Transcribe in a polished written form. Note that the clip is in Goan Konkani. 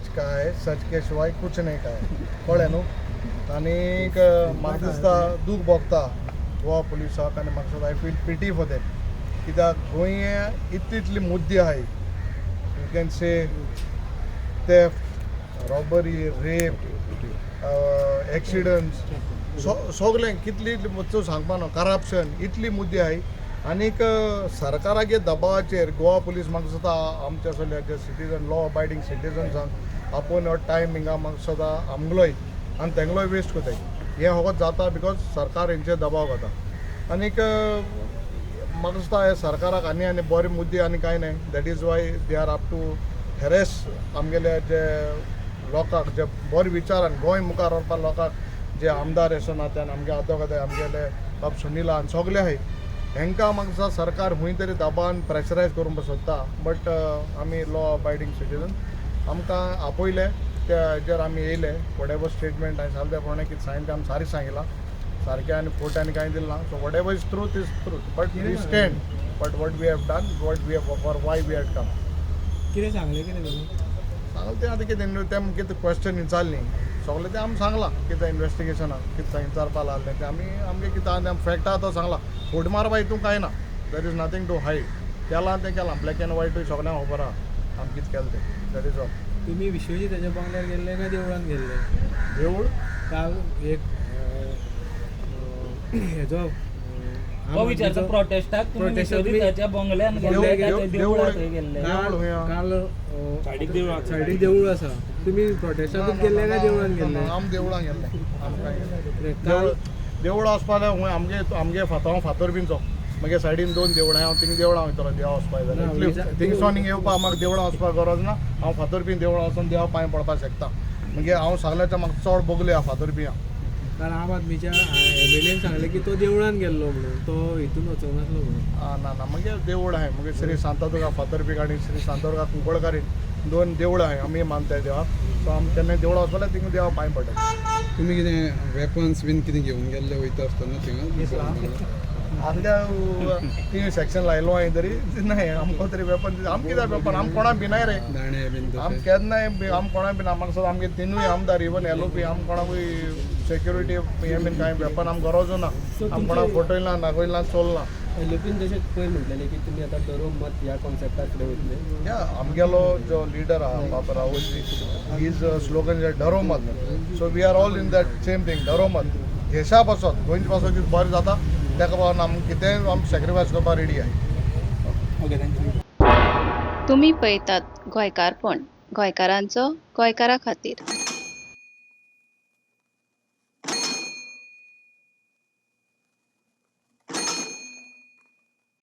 सच कहा है, सच के शिवाय कुछ नहीं कहा है. कळ्ळें न्हू? आनीक म्हाका दिसता दूख भोगता गोवा पुलिसाक आनी म्हाका दिसता I feel pity for them, कित्याक गोंय इतली इतली मुद्दे आहाय, you can say theft, robbery, rape, accidents, सगळें कितली इतली सांगपा ना, करप्शन, इतली मुद्दे आहाय. आनीक सरकारागे दबावाचेर गोवा पुलीस म्हाका दिसता आमच्या असले जे सिटीजन, लॉ अबायडींग सिटीजन्सांक आपोवन हो टायम हिंगा म्हाका दिसता आमगलोय आनी तेंगलोय वेस्ट करताय. हें फकत जाता because सरकार हेंचेर दबाव घाता. आनीक म्हाका दिसता हे सरकाराक आनी आनी बरे मुद्दे आनी कांय न्हय. That is why they are up to harass आमगेले जे लोकांक, जे बरे विचारान गोंय मुखार व्हरपा लोकांक जे आमदार आसा नात्यान आमगे आदोगाद, आमगेले बाब सुनीला आनी सगळे आहाय, हेंकां म्हाका दिसता सरकार खूंय तरी दबावन प्रेशरायज करूंक सोदता. बट आमी लॉ अबायडींग सिटीजन, आमकां आपयले त्या हेजेर आमी येयले. What ever statement हांवें सांगले त्या प्रमाणे कितें सांगलें तें आमी सारकें सांगिलां सारकें आनी फोट आनी कांय दिलें ना. So whatever is truth is truth, but we stand but what we have done, what we have for why we had come. कितें सांगलें कितें तुमी? सांगलें तें आतां कितें तें कितें क्वेश्चन विचारलीं सगळें तें आमी सांगलां. कितें इन्वेस्टिगेशनाक कितें विचारपा लागलें तें आमी आमगें कितें आहा तें फॅक्ट आहा तो सांगलां. फट मारपा हितून कांय ना. There is nothing to hide. केलां तें केलां, ब्लॅक एंड व्हायटूय सगळ्यांक खबर आहा आमी कितें केलें तें. That is all. तुमी विश्वजिताच्या बंगल्यार गेल्ले काय देवळान गेल्ले? देवूळ. काल एक हेजो तो विचारता, प्रोटेस्टाक तुम्ही प्रोटेस्टाक विश्वजिताच्या बंगल्यान गेल्ले काय ते देवळात थंय गेल्ले? काल देवूळ खंय आहा? काल सायडीक देवूळ आसा. सायडीक देवूळ आसा, तुमी प्रोटेस्टाकूच गेल्ले काय देवळान गेल्ले? आमी देवळां गेल्ले, आमकां काल देवूळ देवळां वचपा जाल्यार खंय आमगे आमगे फातोर फातोर बीनचो मागीर सायडीन दोन देवळां, हांव थिंग देवळां वयतलो देवा वचपाक जाल्यार. ना, इतली थिंगसोन हिंग येवपाक म्हाका देवळां वचपाक गरज ना. हांव फातोर बीन देवळां वचोन देवा पांय पडपाक शकता. मागीर हांव सगळ्याच्या म्हाका चड बोगले आहा फातोर बी. काल आम आदमीच्या एमएलएन सांगलें की तो देवळान गेल्लो म्हणून, तो हितून वचोंक नासलो म्हणून. ना ना, मागीर देवूळ आहे, मागीर श्री शांतादुर्गा फातर्पेक आनी श्री शांतादुर्गा कुंकळकारीन दोन देवळां आहे. आमी मानताय देवाक, सो आमी केन्ना देवळां वचपाक जाल्यार थिंगा देवा पांय पडटा. तुमी कितें वेपन्स बीन कितें घेवन गेल्ले वयता आसतना थिंगा? आमच्या ती सेक्शन लायलो हांवें तरी नाही आमकां तरी वेपन, आम कित्याक वेपन, आम कोणाक भिनाय रे. दाणे बीन आम तशें? केन्नाय आम कोणाक बीन. म्हाका दिसता आमगे तिनूय आमदार, इवन एलओपी, आम कोणाकूय सेक्युरिटी हें बीन कांय वेपन आम गरजू ना. आम कोणाक फटयला ना, दाखयला चोल्ला. एलओपीन जशें पयर म्हटलेलें की तुमी आतां डरो मत ह्या कॉन्सेप्टार फुडें वयतले. या, आमगेलो जो लिडर आहा बाबा राहुलजी, his slogan is "डरो मत". So we are all in that same thing, डरो मत. देशा पासत, गोंयचे पासत कितें बरें जाता ताका लागून आम कितेंय आम सॅक्रिफायस करपाक रेडी आहाय. Okay, thank you. तुमी पळयतात गोंयकारपण, गोंयकारांचो गोंयकारा खातीर.